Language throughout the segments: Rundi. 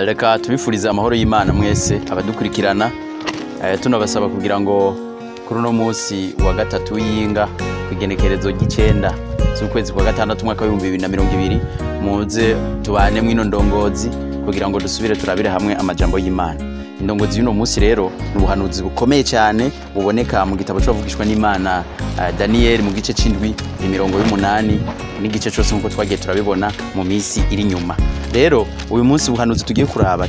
Reka tubifurize amahoro y'Imana mwese abadukurikirana. Tunabasaba kugira ngo kuri uno munsi wa gatatu w'iyinga, ku igenekerezo ry'icenda z'ukwezi kwa gatandatu, umwaka w'2020, muze tubane mw'ino ndongozi kugira ngo dusubire turabire hamwe amajambo y'Imana. Indongozi y'uno munsi rero ni ubuhanuzi bukomeye cyane buboneka mu gitabo c'abavugishwa n'Imana Daniel, mu gice c'indwi, imirongo y'umunani n'igice cose, nk'uko twagiye turabibona mu minsi iri inyuma. Rero uyu munsi ubuhanuzi tugiye kuraba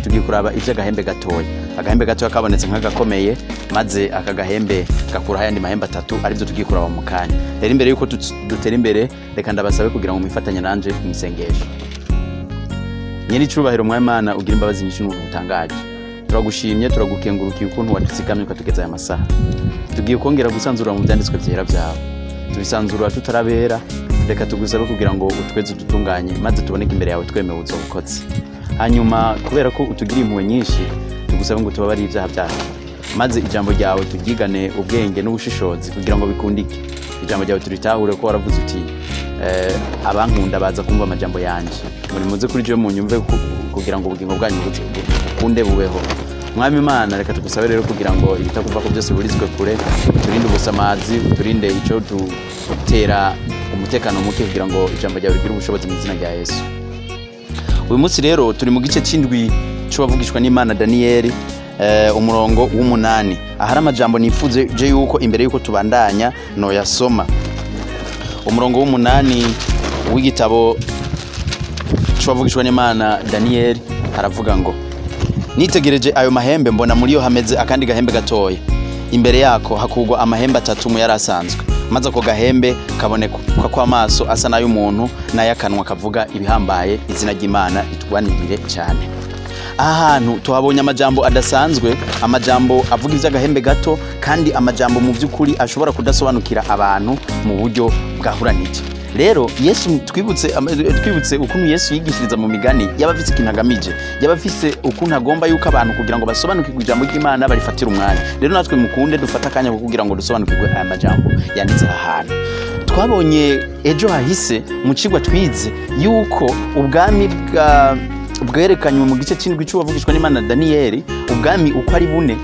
ivy'agahembe gatoya. Agahembe gatoya kabonetse nk'agakomeye, maze aka gahembe gakuraho ayandi mahembe atatu, arivyo tugiye kuraba mu kanya. Rero imbere yuko dutera imbere, reka ndabasabe kugira ngo mwifatanye nanje mw'isengesho. Nyiri icubahiro, Mwami, ugira imbabazi nyinshi n'ubuntu butangaje, turagushimye, turagukengurukiye ukuntu wadutsikamye ukatugeza aya masaha. Tugiye kongera gusanzura mu vyanditswe vyera vyawe, tubisanzura tutarabera. Reka tugusabe kugira ngo utweze, udutunganye, maze tuboneke imbere yawe twemewe uzobukoze. Hanyuma, kubera ko utugiriye impuhwe nyinshi, tugusabe ngo tubabarire ibyaha byacu, maze ijambo ryawe turyigane ubwenge n'ubushishozi kugira ngo bikundike, ijambo ryawe turitahure, ko waravuze uti: "Abankunda baza kumva amajambo yanje, muri muze kuri jewe munyumve kugira ngo ubugingo bwanyu bukunde bubeho." Mwami Imana, reka tugusabe rero kugira ngo ibitakuva ko byose biburizwe kure, uturinde ubusamazi, uturinde ico dutera umutekano muke, kugira ngo ijambo ryawe rigire ubushobozi, mu izina rya Yesu. Uyu munsi rero turi mu gice c'indwi c'uwavugishwa n'Imana Daniyeli, umurongo w'umunani. Ahari amajambo nifuje je yuko imbere yuko tubandanya noyasoma. Umurongo w'umunani w'igitabo c'uwavugishwa n'Imana Daniyeli haravuga ngo: "Nitegereje ayo mahembe, mbona muri yo hameze akandi gahembe gatoya. Imbere yako hakugwa amahembe atatu mu yari asanzwe, maze ako gahembe kaboneka kw'amaso asa n'ay'umuntu n'ay'akanwa kavuga ibihambaye. Izina ry'Imana ritwanirire cyane." Aha hantu tuhabonye amajambo adasanzwe, amajambo avuga iby'agahembe gato, kandi amajambo mu by'ukuri ashobora kudasobanukira abantu mu buryo bwahuranije. Rero Yesu, twibutse ukuntu Yesu yigishiriza mu migani. Yaba afise ikintu agamije, yaba afise ukuntu agomba yuko abantu, kugira ngo basobanukirwe ijambo ry'Imana, barifatire umwanya. Rero natwe mukunde dufate akanya ko kugira ngo dusobanukirwe aya majambo yanditse aha hantu. Twabonye ejo hahise mu cigwa twize yuko ubwami bwa bwerekanywe mu gice c'indwi c'uwavugishwa n'Imana Daniyeli, ubwami uko ari bune,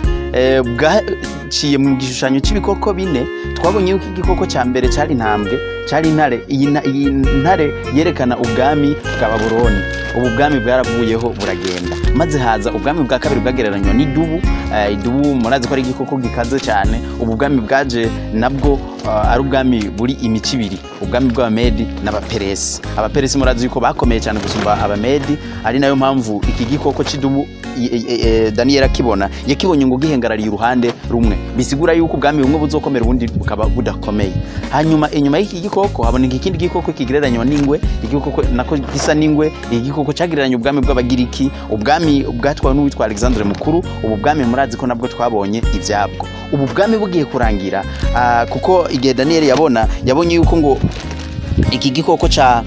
bwaciye mu gishushanyo c'ibikoko bine. Twabonye yuko igikoko ca mbere cari intambwe, cari intare. Iyi ntare yerekana ubwami bwa Babuloni. Ubu bwami bwaravuyeho, buragenda, maze haza ubwami bwa kabiri bwagereranywa n'idubu. Idubu murazi ko ari igikoko gikaze cyane. Ubu bwami bwaje nabwo ari ubwami buri imico ibiri, ubwami bw'Abamedi n'Abaperesi. Abaperesi murazi yuko bakomeye cyane gusumba Abamedi, ari nayo mpamvu iki gikoko cy'idubu Daniyeli akibona, yakibonye ngo gihengarariye uruhande rumwe, bisigura yuko ubwami bumwe buzokomera, ubundi bukaba budakomeye. Hanyuma inyuma y'iki gikoko haboneka ikindi gikoko kigereranywa n'ingwe, igikoko nako gisa n'ingwe. Iki gikoko cyagereranya ubwami bw'Abagiriki, ubwami bwatwawe n'uwitwa Alexandre Mukuru. Ubu bwami murazi ko nabwo twabonye ibyabwo. Ubu bwami bugiye kurangira, kuko igihe Daniyeli yabona, yabonye yuko ngo iki gikoko ca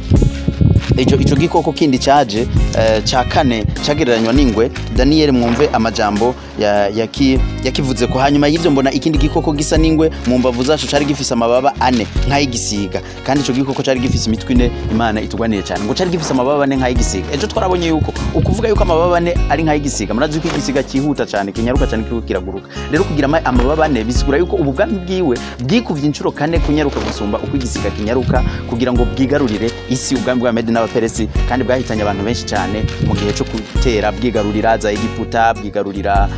ico gikoko kindi caje, ca kane, cagereranywa n'ingwe. Daniel, mwumve amajambo yakivuze ko: "Hanyuma y'ivyo mbona ikindi gikoko gisa n'ingwe. Mu mbavu zaco cari gifise amababa ane nk'ay'igisiga, kandi ico gikoko cari gifise imitwe ine." Imana itugwaniye cyane. Ngo cari gifise amababa ane nk'ay'igisiga. Ejo twarabonye yuko ukuvuga yuko amababa ane ari nk'ay'igisiga, murazi yuko igisiga cyihuta cyane, kinyaruka cyane, kiriko kiraguruka. Rero kugira amababa ane bisigura yuko ubu bwami bwiwe bwikuvye inshuro kane kunyaruka gusumba uko igisiga kinyaruka kugira ngo bwigarurire isi, ubwami bwa Medi n'Abaperesi. Kandi bwahitanye abantu benshi cyane mu gihe cyo gutera, bwigarurira za Egiputa, bwigarurira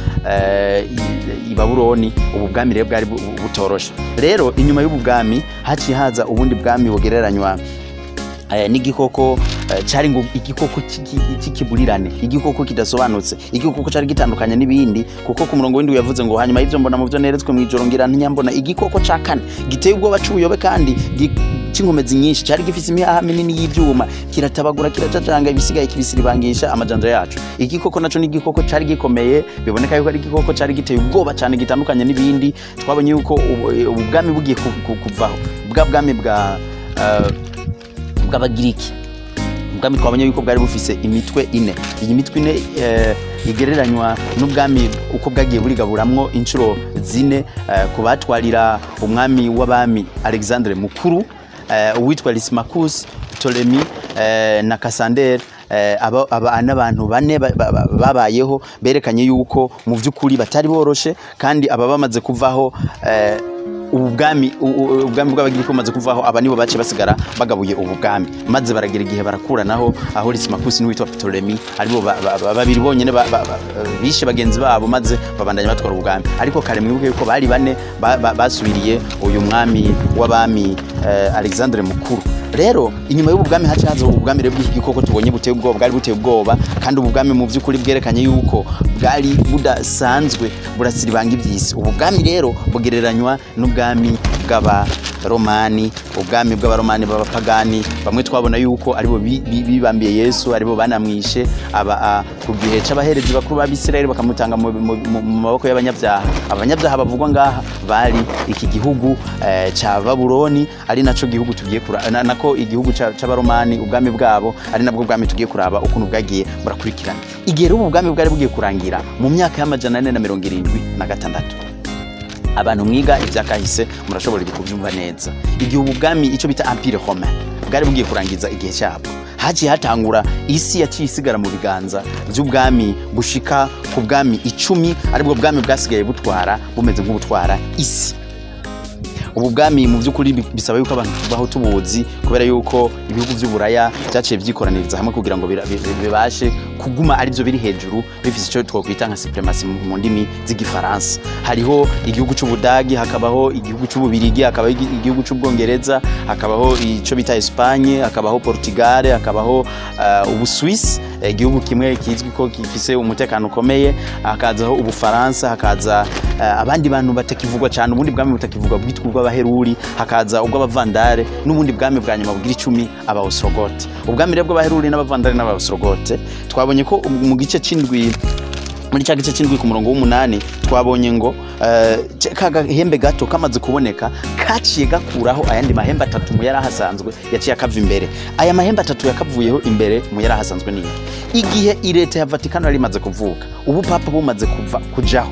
i Babuloni. Ubu bwami rero bwari butoroshe. Rero inyuma y'ubu bwami haciye haza ubundi bwami bugereranywa n'igikoko, cari ngo igikoko c'ikiburirane, igikoko kidasobanutse, igikoko cari gitandukanye n'ibindi, kuko ku murongo w'indwi yavuze ngo: "Hanyuma y'ivyo mbona mu vyo neretswe mw'ijoro, ngira ntinyambona igikoko ca kane giteye ubwoba c'ubuyobe kandi c'inkomezi nyinshi. Cari gifise imihaha minini y'ivyuma, kiratabagura, kiracacanga, ibisigaye kibisiribangisha amajanja yacu." Igikoko naco ni igikoko cari gikomeye, biboneka yuko ari igikoko cari giteye ubwoba cyane, gitandukanye n'ibindi. Twabonye yuko ubu bwami bugiye kuvaho, bwa bwami bw'Abagiriki, ubwami twabonye yuko bwari bufise imitwe ine. Iyi mitwe ine igereranywa n'ubwami uko bwagiye burigaburamwo inshuro zine, ku batwarira umwami w'abami Alexandre Mukuru, uwitwa Lysimachus, Ptolemy na Cassander. Aba n'abantu bane babayeho berekanye yuko mu vy'ukuri batari boroshe, kandi aba bamaze kuvaho, ubwami bw'abagiriki bumaze kuvaho, aba nibo bace basigara bagabuye ubu bwami, maze baragira igihe barakuranaho, aho Lysimachus n'uwitwa Ptolemy aribo babiri bonyene bishe bagenzi babo, maze babandanya batwara ubwami. Ariko kare mwibuke yuko bari bane basubiriye uyu mwami w'abami, Alexandre Mukuru. Rero inyuma y'ubu bwami haca haza ubwami rero bw'iki gikoko tubonye buteye ubwoba, bwari buteye ubwoba, kandi ubu bwami mu by'ukuri bwerekanye yuko bwari budasanzwe, burasiribanga iby'isi. Ubu bwami rero bugereranywa n'ubwami bw'abaromani, ubwami bw'abaromani b'abapagani, bamwe twabona yuko aribo bibambiye Yesu, aribo banamwishe aba ku gihe c'abaherezi bakuru b'Abisirayeli, bakamutanga mu maboko y'abanyabyaha. Abanyabyaha bavugwa ngaha bari iki gihugu ca Babuloni, ari naco gihugu tugiye nako igihugu c'abaromani, ubwami bwabo ari nabwo bwami tugiye kuraba ukuntu bwagiye burakurikirana. Igihe rero ubu bwami bwari bugiye kurangira mu myaka y'476, abantu mwiga ivyakahise murashobora kubyumva neza. Igihe ubu bwami, ico bita Empire Romain, bwari bugiye kurangiza igihe cyabwo, haciye hatangura isi yaciye isigara mu biganza by'ubwami gushika ku bwami 10, aribwo bwami bwasigaye butwara bumeze nk'ubutwara isi. Ubu bwami mu by'ukuri bisaba yuko abantu tubaho tubuzi, kubera yuko ibihugu by'Uburaya byaciye byikoraniriza hamwe kugira ngo bibashe kuguma ari byo biri hejuru, bifise ico twokwita nka supremacy mu ndimi z'igifaransa. Hariho igihugu c'Ubudagi, hakabaho igihugu c'Ububirigi, hakabaho igihugu c'Ubwongereza, hakabaho ico bita Espagne, hakabaho Portugal, hakabaho Ubuswisi, igihugu kimwe kizwi ko gifise umutekano ukomeye, hakazaho Ubufaransa, hakaza abandi bantu batakivugwa cyane, ubundi bwami butakivugwa bwitwa ubw'abaheruri, hakaza ubw'abavandare, n'ubundi bwami bwa nyuma bugira 10, abaostrogote. Ubwami rero bw'abaheruri n'abavandare n'abaostrogote twabonye ko mu gice c'indwi, muri cya gice c'indwi ku murongo w'umunani, twabonye ngo kagahembe gato kamaze kuboneka kaciye gakuraho ayandi mahembe atatu mu yari ahasanzwe, yaciye akava imbere. Aya mahembe atatu yakavuyeho imbere mu yari ahasanzwe ni igihe ireta ya Vatikano yari imaze kuvuka, ubu papa bumaze kuva kujaho,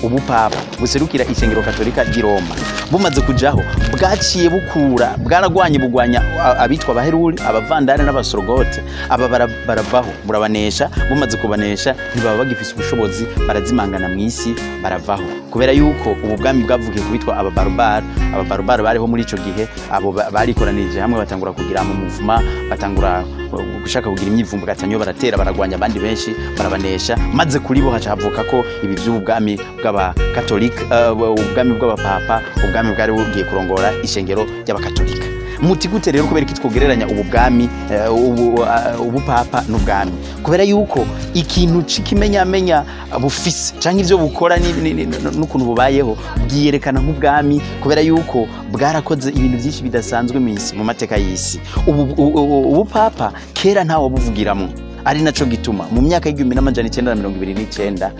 ubu papa buserukira ishengero katolika ry'i Roma bumaze kujaho, bwaciye bukura, bwaragwanye, bugwanya abitwa abaheruri, abavandare n'abasorogote. Aba baravaho, burabanesha. Bumaze kubanesha ntibaba bagifise ubushobozi, barazimangana mu isi, baravaho, kubera yuko ubu bwami bwavukiye kubitwa ababarubara. Ababarubara bariho muri ico gihe, abo barikoranirije hamwe, batangura kugira mu muvuma, batangura gushaka kugira imyivumbagatanyo, baratera, baragwanya abandi benshi, barabanesha, maze kuri bo haca havuka ko ibi by'ubwami bw'abakatolika, ubwami bw'abapapa, ubwami bwari bugiye kurongora ishengero ry'abakatolika. Muti gute rero kubera iki twogereranya ubu bwami, ubu papa n'ubwami? Kubera yuko ikintu c'ikimenyamenya bufise canke ivyo bukora n'ukuntu bubayeho bwiyerekana nk'ubwami, kubera yuko bwarakoze ibintu byinshi bidasanzwe mu isi, mu mateka y'isi. Ubu papa kera ntawe buvugiramwo, ari naco gituma mu myaka y'1929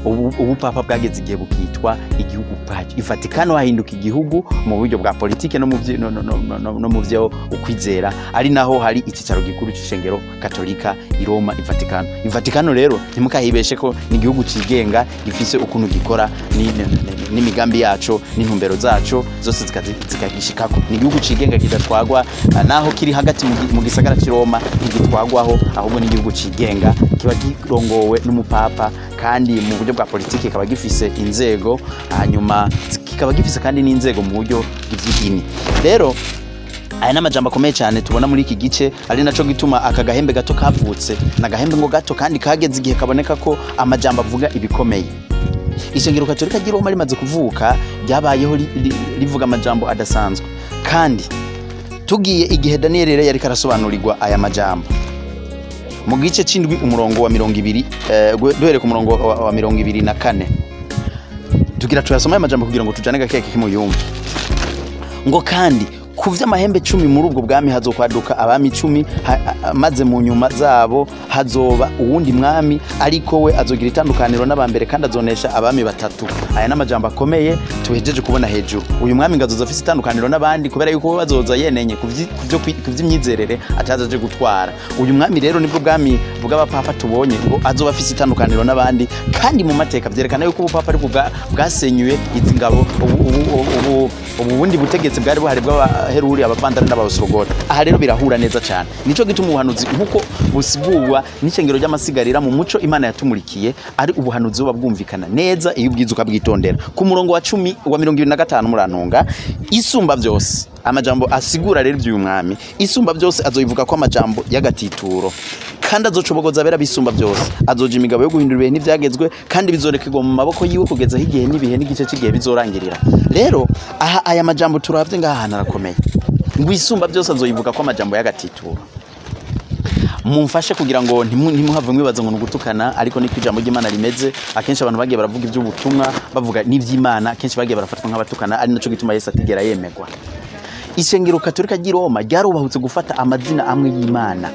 ubu papa bwageze igihe bukitwa igihugu bwacyo. Ivatikano hahinduka igihugu mu buryo bwa politike no mu byo ukwizera, ari naho hari ikicaro gikuru c'ishengero katolika i Roma, Ivatikano. Ivatikano rero ntimukahibeshe ko ni igihugu cigenga gifise ukuntu gikora n'imigambi yaco n'intumbero zaco zose zikagishikako. Ni igihugu cigenga kidatwagwa, naho kiri hagati mu gisagara c'i Roma ntigitwagwaho, ahubwo ni igihugu cigenga kiba kirongowe n'umupapa, kandi mu buryo bwa politike kikaba gifise inzego, hanyuma kikaba gifise kandi n'inzego mu buryo bw'ivy'idini. Rero aya ni amajambo akomeye cyane tubona muri iki gice, ari naco gituma aka gahembe gato kavutse, na gahembe ngo gato kandi kageze igihe kaboneka ko amajambo avuga ibikomeye. Ishengero katolika ry'i Roma rimaze kuvuka ryabayeho rivuga amajambo adasanzwe, kandi tugiye igihe Daniel rero yariko arasobanurirwa aya majambo mu gice c'indwi umurongo wa 20, duhere ku murongo wa 24, tugira tuyasoma aya majambo kugira ngo tujane gakeke kimuyumve. Ngo kandi ku vy'amahembe 10 muri ubwo bwami hazokwaduka abami 10, maze mu nyuma zabo Hazoba uwundi mwami, ariko we azogira itandukaniro n'abambere, kandi azonesha abami batatu. Aya n'amajambo akomeye tuhejeje kubona hejuru. Uyu mwami ngo azoza afise itandukaniro n'abandi, kubera yuko we bazoza yenenye ku vy'imyizerere, ataza aje gutwara. Uyu mwami rero nibwo bwami bw'abapapa tubonye ngo azoba afise itandukaniro n'abandi, kandi mu mateka vyerekana yuko ubupapa ariko bwasenyuye izi ngabo, ubu bundi butegetsi bwari buhari bw'abaheruri, abavandari n'abaostrogote. Aha rero birahura neza cyane. Nico gituma ubuhanuzi nkuko busigurwa n'ishengero ry'amasigarira mu muco Imana yatumurikiye, ari ubuhanuzi buba bwumvikana neza iyo ubwiza ukabwitondera. Ku murongo wa 10 wa 25, murantunga, Isumba byose, amajambo asigura rero iby'uyu mwami, Isumba byose azoyivuga ko amajambo y'agatituro, kandi azocobogoza abera bisumba byose. Azoja imigabo yo guhindura ibihe n'ivyagezwe, kandi bizorekerwa mu maboko yiwe kugeza aho igihe n'ibihe n'igice cy'igihe bizorangirira. Rero aha aya majambo turavye ngaha ahantu arakomeye, ngo Isumba byose azoyivuga ko amajambo y'agatituro. Mumfashe kugira ngo ntimuhave mwibaza ngo nugutukana, ariko niko ijambo ry'Imana rimeze. Akenshi abantu bagiye baravuga iby'ubutumwa, bavuga n'iby'Imana, akenshi bagiye barafatwa nk'abatukana, ari naco gituma Yesu atigera yemegwa. Ishengero Katolika ry'i Roma ryarubahutse gufata amazina amwe y'Imana,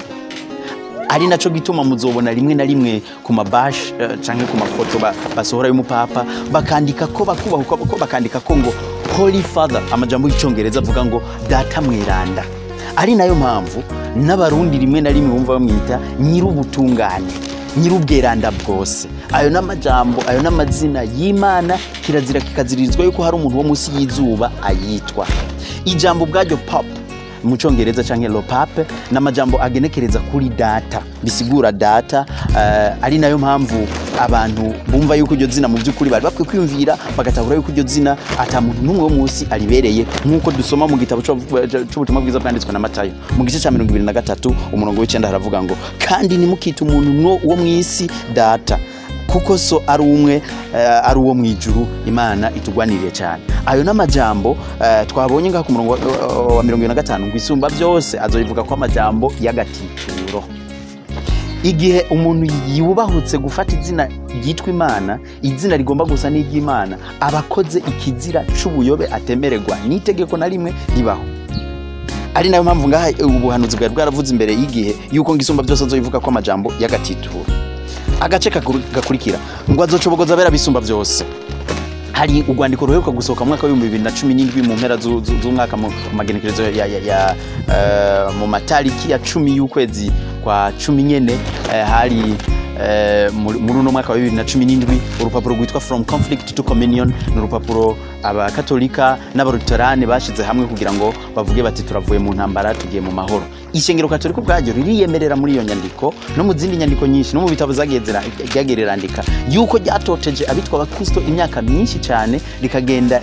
ari naco gituma muzobona rimwe na rimwe ku mabashi canke ku mafoto basohora y'umupapa, bakandika ko bakubahuka ko bakandika ko ngo Holy Father, amajambo y'Icongereza avuga ngo Data Mweranda. Ari nayo mpamvu n'Abarundi rimwe na rimwe bumva bamwita Nyir'ubutungane, Nyir'ubweranda bwose. Ayo n'amajambo, ayo n'amazina y'Imana. Kirazira kikazirizwa yuko hari umuntu wo munsi y'izuba ayitwa. Ijambo ubwaryo pope mu Congereza canke le pape n'amajambo agenekereza kuri data, bisigura data. Ari nayo mpamvu abantu bumva yuko iryo zina mu by'ukuri bari bakwiye kwiyumvira bagatahura yuko iryo zina ata muntu n'umwe wo munsi aribereye, nk'uko dusoma mu gitabo c'Ubutumwa bwiza bwanditswe na Matayo mu gice ca 23 umurongo w'icenda. Haravuga ngo: "Kandi ntimukite umuntu wo mw'isi data, kuko so ari umwe, ari uwo mu ijuru." Imana itugwaniriye cyane. Ayo n'amajambo twabonye ngaha ku murongo wa 25, ngo Isumba byose azobivuga ko amajambo y'agatituro. Igihe umuntu yubahutse gufata izina ryitwa Imana, izina rigomba gusa n'iry'Imana, aba akoze ikizira c'ubuyobe atemererwa n'itegeko na rimwe ribaho. Ari nayo mpamvu ngaha ubuhanuzi bwari bwaravuze imbere y'igihe yuko ngo Isumba byose azobivuga ko amajambo y'agatituro. Agace gakurikira ngo azocobogoza abera bisumba byose. Hari urwandiko ruheruka gusohoka mu mwaka w'2017, mu mpera z'umwaka, mu magenekerezo ya mu matariki ya 10 y'ukwezi kwa 10 nyene, hari muri uno mwaka wa 2017, urupapuro rwitwa From Conflict to Communion. Ni urupapuro Abakatolika n'Abaluterane bashize hamwe kugira ngo bavuge bati: "Turavuye mu ntambara, tugiye mu mahoro." Ishengero Katolika ubwaryo ririyemerera muri iyo nyandiko no mu zindi nyandiko nyinshi no mu bitabo zagiye ryagiye rirandika yuko ryatoteje abitwa Abakristo imyaka myinshi cyane, rikagenda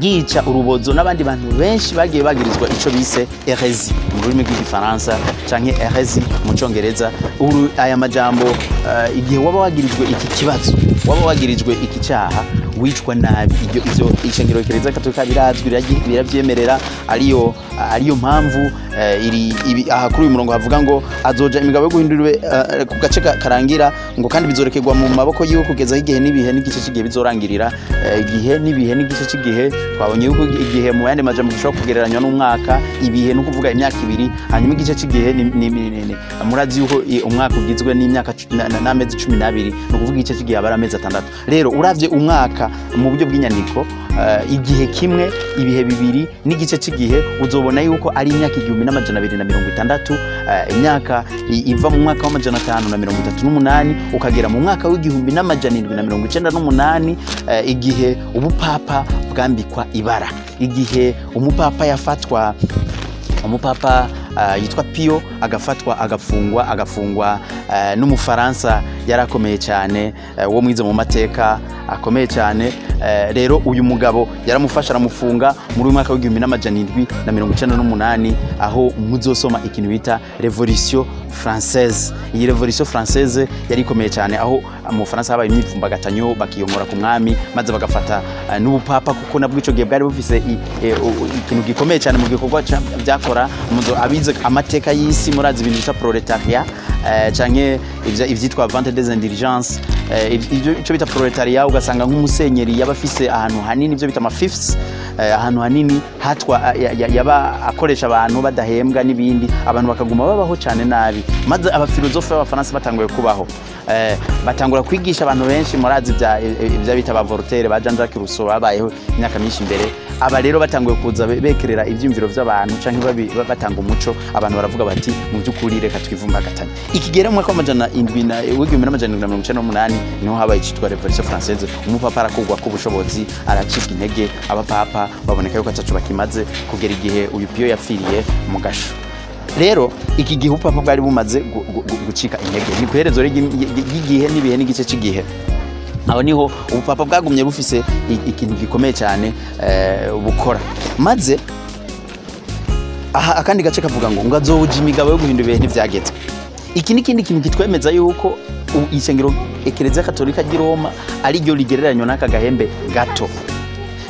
ryica urubozo n'abandi bantu benshi bagiye bagirizwa ico bise hérésie mu rurimi rw'Igifaransa canke heresy mu Congereza. Aya majambo, igihe waba wagirijwe iki kibazo, waba wagirijwe iki cyaha, wicwa nabi. Ibyo ivyo ishengero Kiliziya Katolika birazwi, biravyemerera. Ariyo mpamvu iri ibi, aha kuri uyu murongo havuga ngo azoja imigabo yo guhindura, ku gace karangira ngo kandi bizorekerwa mu maboko yiwe kugeza aho igihe n'ibihe n'igice cy'igihe bizorangirira. Igihe n'ibihe n'igice cy'igihe, twabonye yuko igihe mu yandi majambo gishobora kugereranywa n'umwaka, ibihe no kuvuga imyaka 2, hanyuma igice cy'igihe ni murazi yuko umwaka ugizwe n'imyaka n'amezi 12, ni ukuvuga igice cy'igihe aba ari amezi 6. Rero uravye umwaka mu buryo bw'inyandiko, igihe kimwe, ibihe bibiri n'igice cy'igihe, uzobona yuko ari imyaka 1260, imyaka iva mu mwaka w'538 ukagera mu mwaka w'1798, igihe ubupapa bwambikwa ibara, igihe umupapa yafatwa, umupapa yitwa Pio agafatwa, agafungwa n'Umufaransa yarakomeye cyane, wo mwize mu mateka akomeye cyane. Rero uyu mugabo yaramufasha aramufunga muri uyu mwaka w'1798, aho muzosoma ikintu bita Révolution française. Iyi Révolution française yari ikomeye cyane, aho mu Bufaransa habaye imyivumbagatanyo, bakiyomora ku mwami maze bagafata n'ubupapa, kuko nabwo ico gihe bwari bufise ikintu gikomeye cyane mu gikorwa byakora. Muzo abize amateka y'isi murazi ibintu bita prolétariat. canke ivyitwa vente des indulgences, ivyo ico bita prolétariat. Ugasanga nk'umusenyeri yaba afise ahantu hanini, ivyo bita ama fiefs, ahantu hanini hatwa yaba akoresha abantu badahembwa n'ibindi, abantu bakaguma babaho cyane nabi. Maze abafilozofe b'Abafaransa batanguye kubaho, batangura kwigisha abantu benshi. Murazi ibya bita ba Voltaire, ba Jean Jacques Rousseau, babayeho imyaka myinshi imbere. Aba rero batanguye kuza bekerera ivyumviro vy'abantu canke batanga umuco, abantu baravuga bati: "Mu by'ukuri reka twivumbagatanye." Ikigera mu mwaka w'amajana 7 na w'1798 niho habaye icitwa Révolution française. Umupapa arakugwa k'ubushobozi, aracibwa intege, abapapa baboneka yuko ataco bakimaze, kugera igihe uyu Piyo yapfiriye mu gasho. Rero iki gihe upapa bwari bumaze gucika intege, ni ku iherezo ry'igihe n'ibihe n'igice cy'igihe. Aho niho ubupapa bwagumye bufise ikintu gikomeye cyane bukora. Maze aha akandi gace kavuga ngo azobuja imigabo yo guhindura ibihe ntivyageze. Iki ni ikindi kintu kitwemeza yuko ishengero Ekereziya Katolika ry'i Roma ari ryo rigereranywa n'aka gahembe gato.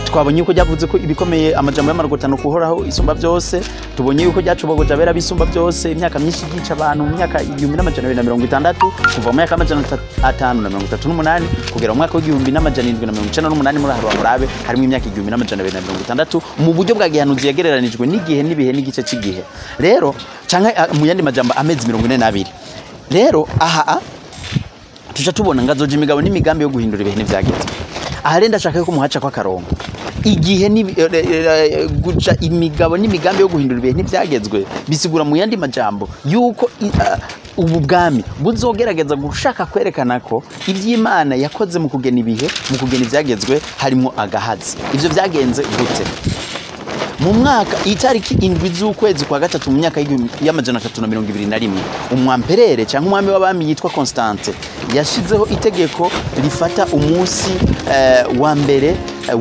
Twabonye yuko ryavuze ko ibikomeye, amajambo y'amarogotano kuhoraho isumba byose. Tubonye yuko ryacobogoje abera bisumba byose imyaka myinshi, ryica abantu mu myaka 1260, kuva mu myaka y'538 kugera mu mwaka w'1798. Muri aha murabe harimo imyaka 1260 mu buryo bwa gihanuzi yagereranijwe n'igihe n'ibihe n'igice cy'igihe. Rero canke mu yandi majambo amezi 42. Rero aha tuca tubona ngo azoja imigabo n'imigambi yo guhindura ibihe n'ivyageze. Aha rero ndashaka yuko muhaca kw'akarongo. Igihe ni guca imigabo n'imigambi yo guhindura ibihe ntibyagezwe, bisigura mu yandi majambo yuko ubu bwami buzogerageza gushaka kwerekana ko iby'Imana yakoze mu kugena ibihe, mu kugena ibyagezwe, harimo agahazi. Ibyo byagenze gute? Mu mwaka itariki 7 z'ukwezi kwa gatatu mu myaka y'321, umwamperere cyangwa umwami w'abami yitwa Constante yashizeho itegeko rifata umunsi wa mbere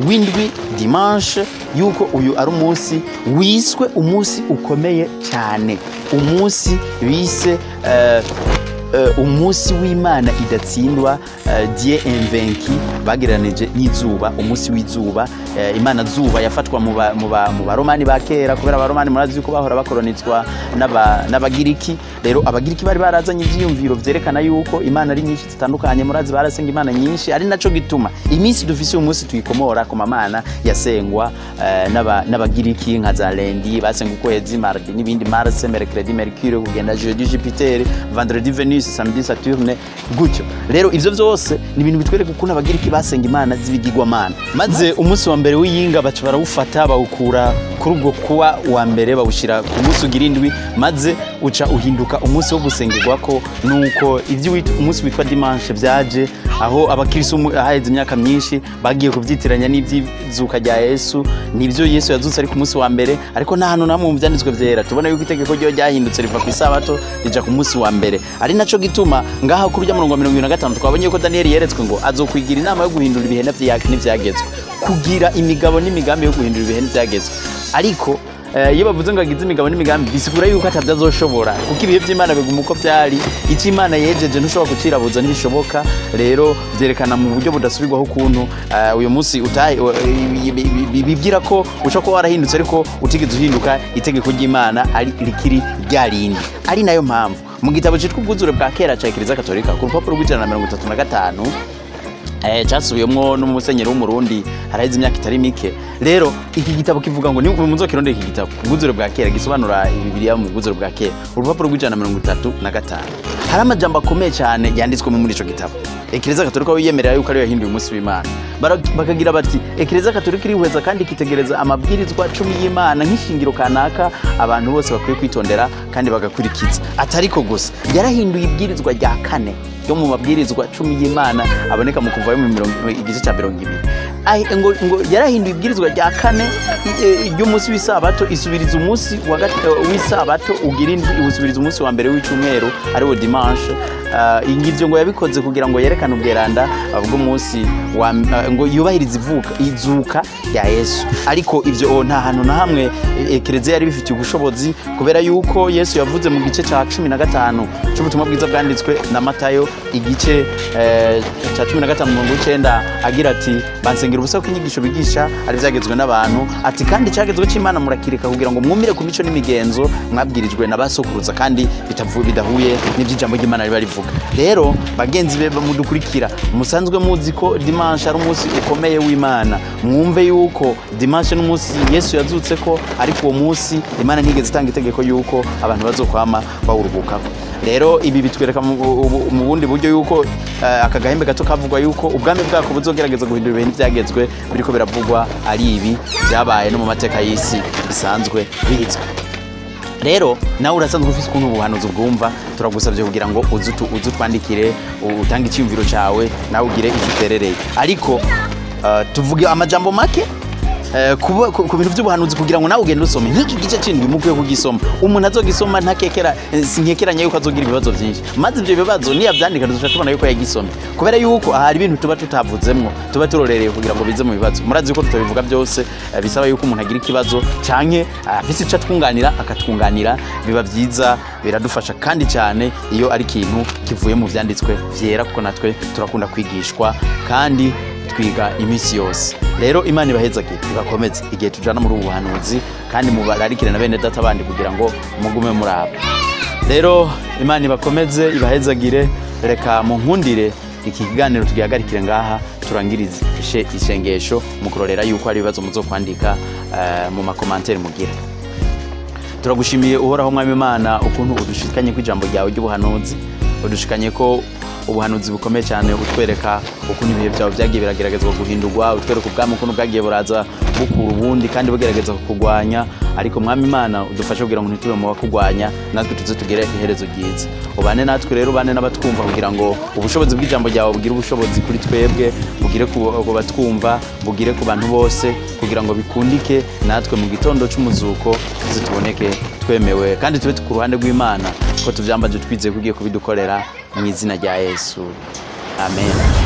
w'indwi, dimanche, yuko uyu ari umunsi wiswe umunsi ukomeye cyane, umunsi bise umunsi w'Imana idatsindwa, Dieu invaincu, bagereranije n'izuba, umunsi w'izuba. Imana zuba yafatwa mu Baromani ba kera, kubera Abaromani murazi yuko bahora bakoronizwa n'Abagiriki. Rero Abagiriki bari barazanye ivyiyumviro vyerekana yuko imana ari nyinshi zitandukanye. Murazi barasenga imana nyinshi, ari naco gituma iminsi dufise uyu munsi tuyikomora ku mamana yasengwa n'Abagiriki, nka za lundi basenga ukwezi, mardi n'ibindi, Mars, mercredi Mercure, kugenda jeudi Jupiter, vendredi Venus, samedi Saturne, gutyo. Rero ivyo vyose ni ibintu bitwereka ukuntu Abagiriki basenga imana z'ibigirwamana. Maze umunsi wa mbere w'iyinga baca barawufata, bawukura kuri ubwo kuwa wa mbere, bawushyira ku munsi ugira indwi, maze uca uhinduka umunsi wo gusengerwako. Nuko ibyo umunsi witwa dimanche byaje aho abakristo haheze imyaka myinshi bagiye kubyitiranya n'iby'izuka rya Yesu, nibyo Yesu yazutse ari ku munsi wa mbere. Ariko nta hantu namwe mu byanditswe byera tubona yuko itegeko ryo ryahindutse riva ku isabato rija ku munsi wa mbere. Ari naco gituma ngaha kuri rya murongo wa 75 twabonye yuko Daniel yeretswe ngo azokwigira inama yo guhindura ibihe n'ivyagezwe, kugira imigabo n'imigambi yo guhindura ibihe n'ivyagezwe. Ariko iyo bavuze ngo agize imigabo n'imigambi, bisigura yuko atabyo azoshobora, kuko ibihe by'Imana biguma uko byari. Icyo Imana yejeje ntushobora kucirabuza, ntibishoboka. Rero byerekana mu buryo budasubirwaho ukuntu uyu munsi bibwira ko ushobora kuba warahindutse ariko utigeze uhinduka, itegeko ry'Imana ari rikiri rya rindi. Ari nayo mpamvu mu gitabo cyitwa Ubwuzure bwa kera cya Kiliziya Katolika, ku rupapuro rw'135, cyasubiyemwo n'umusenyeri w'Umurundi haraheze imyaka itari mike. Rero iki gitabo kivuga ngo ni muzokirondera iki gitabo Ubwuzure bwa kera, gisobanura Bibiliya mu bwuzure bwa kera, urupapuro rw'135, hari amajambo akomeye cyane yanditswe muri ico gitabo. Ekleziya Katolika yiyemerera yuko ariyo yahinduye umunsi w'Imana. Bakagira bati: "Ekleziya Katolika irihweza kandi ikitegereza amabwirizwa 10 y'Imana nk'ishingiro kanaka abantu bose bakwiye kwitondera kandi bagakurikiza." Atariko gusa yarahinduye ibwirizwa rya kane yo mu mabwirizwa 10 y'Imana aboneka mu Kuvayo mu igice cya 20. Ngo yarahinduye ibwirizwa rya kane ry'umunsi w'isabato, isubiriza umunsi w'isabato ugira indwi, iwusubiriza umunsi wa mbere w'icumweru, ariwo dimanche. Ingivyo ngo yabikoze kugira ngo yerekane ubweranda bw'umunsi wa ngo yubahirize ivuka izuka rya Yesu. Ariko ivyo nta hantu na hamwe ekereziya yari bifitiye ubushobozi, kubera yuko Yesu yavuze mu gice ca 15 c'ubutumwa bwiza bwanditswe na Matayo, igice ca 15 umurongo w'icenda, agira ati: "Bansengera Babasangira ubusa ko inyigisho bigisha ari vyagezwe n'abantu. Ati kandi icagezwe c'Imana murakireka kugira ngo mwumire ku mico n'imigenzo mwabwirijwe na basokuruza, kandi bidahuye n'ivy'ijambo ry'Imana riba rivuga. Rero bagenzi be mudukurikira, musanzwe muzi ko dimanche ari umunsi ukomeye w'Imana, mwumve yuko dimanche n'umunsi Yesu yazutse ko, ariko uwo munsi Imana ntigeze itanga itegeko yuko abantu bazokwama bawuruhukako. Rero ibi bitwereka mu bundi buryo yuko aka gahembe gato kavugwa yuko ubwami bwako buzogerageza guhindura ibintu byagezwe biriko biravugwa, ari ibi byabaye no mu mateka y'isi bisanzwe bizwi. Rero nawe urasanzwe ufise ukuntu ubuhanuzi bwumva, turagusabye kugira ngo uze utwandikire, utange icyumviro cyawe, nawe ugire icyo uterereye. Ariko tuvuge amajambo make ku bintu by'ubuhanuzi kugira ngo nawe ugende usome nk'iki gice c'indwi, mukwiye kugisoma. Umuntu azogisoma ntakekera, sinkekeranya yuko azogira ibibazo byinshi, maze ibyo bibazo niyavyandika tuzoca tubona yuko yagisomye, kubera yuko hari ibintu tuba tutavuzemwo, tuba turorereye kugira ngo bize mu bibazo. Murazi yuko tutabivuga byose, bisaba yuko umuntu agira ikibazo canke afise ico atwunganira akatwunganira, biba vyiza, biradufasha kandi cyane iyo ari ikintu kivuye mu vyanditswe vyera, kuko natwe turakunda kwigishwa kandi twiga iminsi yose. Rero Imana ibahezagire, ibakomeze igihe tujana muri ubu buhanuzi, kandi mubararikire na bene data bandi kugira ngo mugume muraba. Rero Imana ibakomeze, ibahezagire. Reka munkundire iki kiganiro tugihagarikire ngaha, turangirize isengesho mu kurorera yuko hari ibibazo muzokwandika mu makomantere mugira. Turagushimiye Uhoraho Mwami Imana ukuntu udushikanye ku ijambo ryawe ry'ubuhanuzi, udushikanye ko ubuhanuzi bukomeye cyane, utwereka ukuntu ibihe byawe byagiye birageragezwa guhindurwa, utwereka ubwami ukuntu bwagiye buraza bukura ubundi kandi bugerageza kukugwanya. Ariko Mwami Imana udufashe kugira ngo ntitube mu bakugwanya, natwe tuze tugere iherezo ryiza. Ubane natwe rero, ubane n'abatwumva kugira ngo ubushobozi bw'ijambo ryawe bugire ubushobozi kuri twebwe, bugire ku batwumva, bugire ku bantu bose, kugira ngo bikundike natwe mu gitondo c'umuzuko tuze tuboneke twemewe kandi tube ku ruhande rw'Imana, ko tuvyambaje twizeye ko ugiye kubidukorera mu izina rya Yesu. Amen.